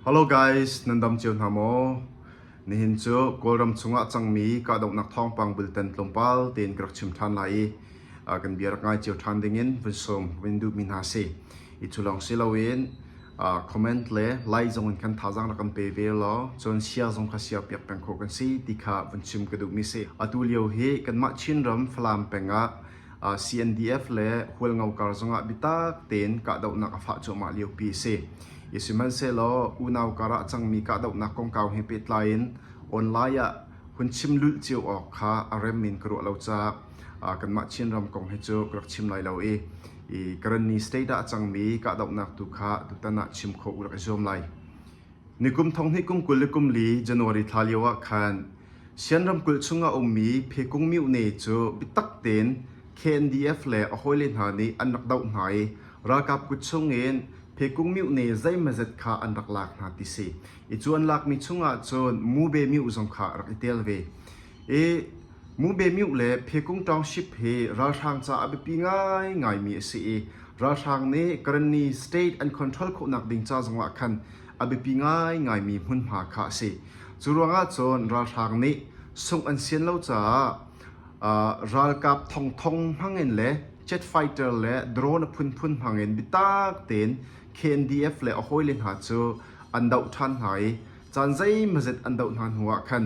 Hello guys, nan dam cio hna maw? Nihin cu Kawlram chungah cangmi kahdohnak thawngpang bultan tlawmpal tein ka rak chim ṭhan lai i kan bia rak ngai cio ṭhan dingin vun sawm vun duhmi hna si. I cu lawng si loin comment le like zong in khan thazaang rak kan pe ve law cun share zong kha share piak peng khawh kan si ti kha vun chim ka duhmi si. Atu lio hi kanmah Chinram Falam peng ah CNDF le Hualngo kar zongah biatak tein kahdohnak a fah cuahmah liopi a si. I sihmanhsehlaw unau karah cangmi kahdohnak kongkau he pehtlai in online ah hun chim lulh cio awk kha a rem in ka ruah lo caah kanmah Chinram kong hi cu ka rak chim lai lo i i Karenni state ah a cangmi kahdohnak tu kha tutan ah chim khawh u rak i zuam lai. Nikum thonghnih kum 20 le kum li January thla lio ah khan Sian ramkulh chung ah ummi Phekung Myone cu biatak tein KNDF le a hawile hna nih an rak doh hna i ralkap kut chung in Phekung Myone zeimazet kha an rak lak hna ti si. I cu an lakmi chung ah cun Mube Myu zong kha rak i tel ve. I Mube Myu le Phekung Township hi ralhrang caah a biapi ngaingaimi a si i ralhrang nih Karenni state an control khawhnak ding ca zongah khan a biapi ngaingaimi hmunhma kha a si. Cu ruangah cun ralhrang nih sungh an sian lo caah ralkap thongthong hmangin le jet fighter le drone a phunphun hmangin biatak tein KNDF le a hawile hna cu an doh ṭhan hna i caan zeimawzet an doh hna hnuah khan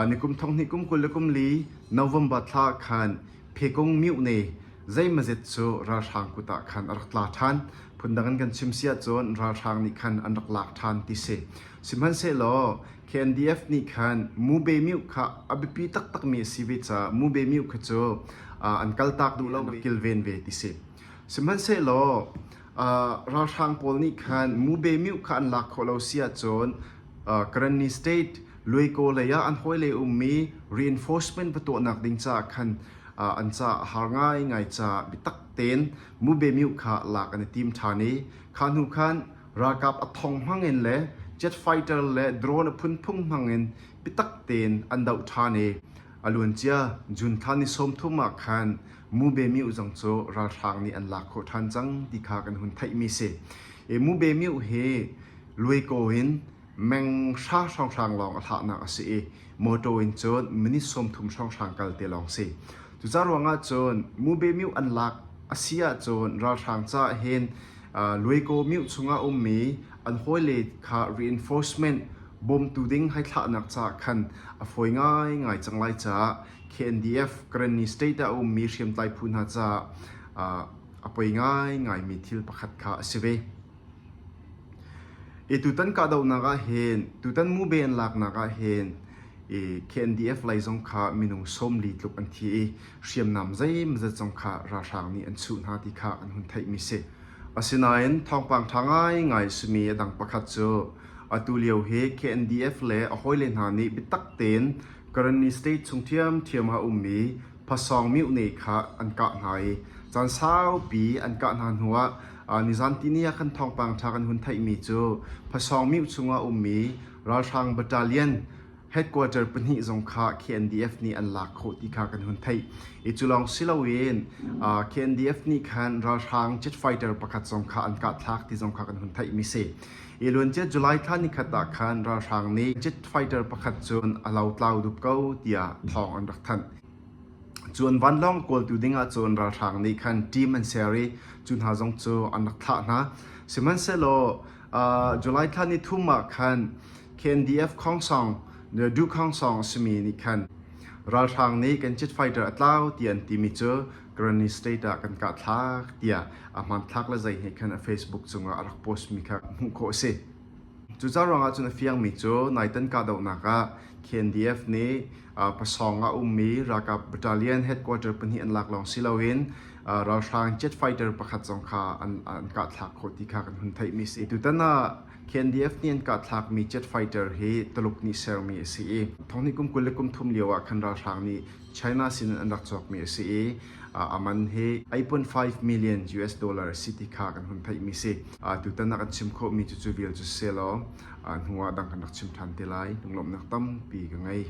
nikum thonghnih kum 20 le kum li November thla khan Phekung Myone zeimawzet cu ralhrang kut ah khan a rak tla ṭhan. Phundang in kan chim si ahcun ralhrang nih khan an rak lak ṭhan ti si. Sihmanhsehlaw KNDF nih khan Mube Myu kha a biapi taktakmi a si ve caah Mube Myu kha cu an kaltak duh lo i kilven ve ti si. Sihmanhsehlaw ralhrang pawl nih khan Mube Myu kha an lak khawh lo si ahcun Karenni State Luaikaw lei ah an hawile ummi reinforcement va tuahnak ding caah khan an caah a har ngaingai caah biatak tein Mube Myu kha lak an i tim ṭhan i kha hnu khan ralkap a thong hmangin le jet fighter le drone a phunphung hmangin biatak tein an doh ṭhan i a luancia June thla ni 30 ah khan Mube Myu zong cu ralhrang nih an lak khawh ṭhan cang ti kha kan hun theihmi si. I Mube Myu hi Luaikaw in meng hra hrawnghrang lawng a hlahnak a si i motor in cun minute 30 hrawnghrang kal te lawng si. Cuca ruangah cun Mube Myu an lak a si ahcun ralhrang caah hin Luaikaw Myu chungah ummi an hawile kha reinforcement bawmtu ding hai thlahnak caah khan a fawi ngaingai cang lai caah KNDF Karenni state ah a ummi hriamtlai phu hna caah a poi ngaingaimi thil pakhat kha a si ve. I tutan kahdohnak ah hin tutan mube an laknak ah hin i KNDF lei zong kha minung 40 tluk an thi i hriamnam zeimawzat zong kha ralhrang nih an chuh hna ti kha an hun theihmi si. Asinain thawngpang ṭha ngaingai a simi a dang pakhat cu atu lio hi KNDF le a hawile hna nih biatak tein Karenni state chung ṭhiamṭhiam ah a ummi Phasawng Myone kha an kah hna i caan saupi an kah hna hnuah nizan tini ah khan thawngpang ṭha kan hun theihmi cu Phasawng Myo chungah ummi ralhrang battalion headquarter pahnih zong kha KNDF nih an lak khawh ti kha kan hun theih. I cu lawng si loin KNDF nih khan ralhrang jet fighter pakhat zong kha an kah thlak ti zong kha kan hun theihmi si. I luancia July thla nikhat ah khan ralhrang nih jet fighter pakhat cun a lotlau dup ko tiah thawng an rak thanh. Cu an vanlawng kawltu ding ahcun ralhrang nih khan team an ser i cu hna zong cu an rak thlah hna. Sihmanhsehlaw July thla ni thum ah khan KNDF Khongsong, Du Khongsong a simi nih khan ralhrang nih kan jet fighter a tlau tiah an timi cu Karenni state ah kan kah thlak tiah a hmanthlak le zei he khan a Facebook cungah a rak post mi kha hmuh khawh a si. Cuca ruangah cun a fiangmi cu naitan kahdohnak ah KNDF nih pasawng ah ummi ralkap battalion headquarter pahnih an lak lawng si loin ralhrang jet fighter pakhat zong kha an kahthlak khawh ti kha kan hun theihmi si. Tutan ah KNDF nih an kahthlakmi jet fighter hi Tuluk nih sermi a si i thonghnih kum 20 le kum thum lio ah khan ralhrang nih China sin in an rak cawkmi a si i a man hi 8.5 million US dollar a si ti kha kan hun theihmi si. Tutan ah kan chim khawhmi cu cu vial cu si law hnu ah dang kan rak chim ṭhan te lai. Lunglawmhnak tampi ka ngei.